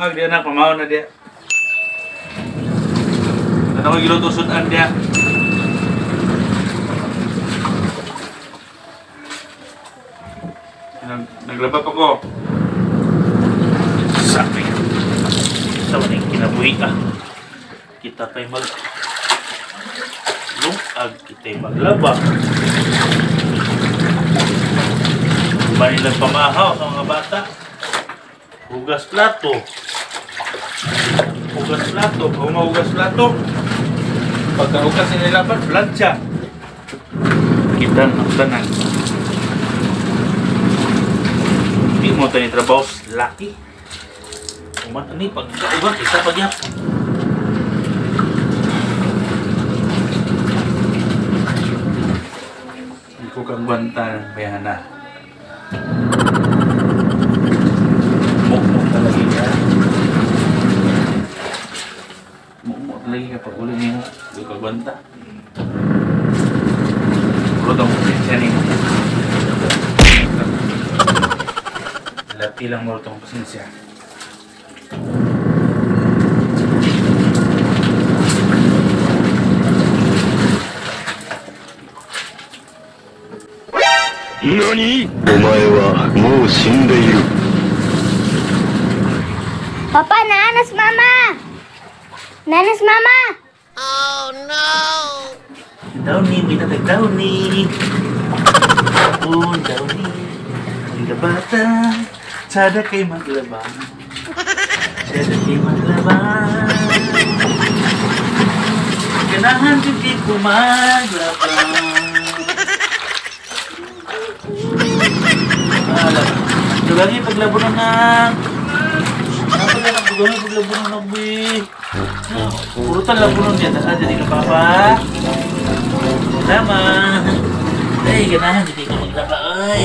Lungag diya na, pamaon na diya. Ano ko giluto sudan diya? Naglaba pa ko. Sabi. Sa maning kinabuhi ka. Kita tayo mag lungag, kita'y maglaba. Banilang pamahaw sa mga bata. Hugas plato. Hugas plato. Kung mahugas plato, pagkahugas nila laban, plancha. Kita ng tanan. Hindi mo tayo trabaho, laki. Uman, ani, pagkauga, kita pagyap. Hindi ko kang banta ng bayana. Mukmuk talaga ka. Mukmuk talaga ka pag uli niyo. Hindi ko banta. Puro tong pasensya niyo. Lati lang mo itong pasensya. 何お前はもう死んでいる。 Papa, nanas mama! Nanas mama! Downy, may tatag downy. Oh, downy. Ang bata, sada kay maglaba. Sada kay maglaba. Ganahan jud ko maglaba. Alam, dugangi paglabo na nak. Apa na dugangi paglabo na nak, bi. Urutan labo niya, tas jadi ka papa. Tama. Ay, ganahan jud ko maglaba, oy.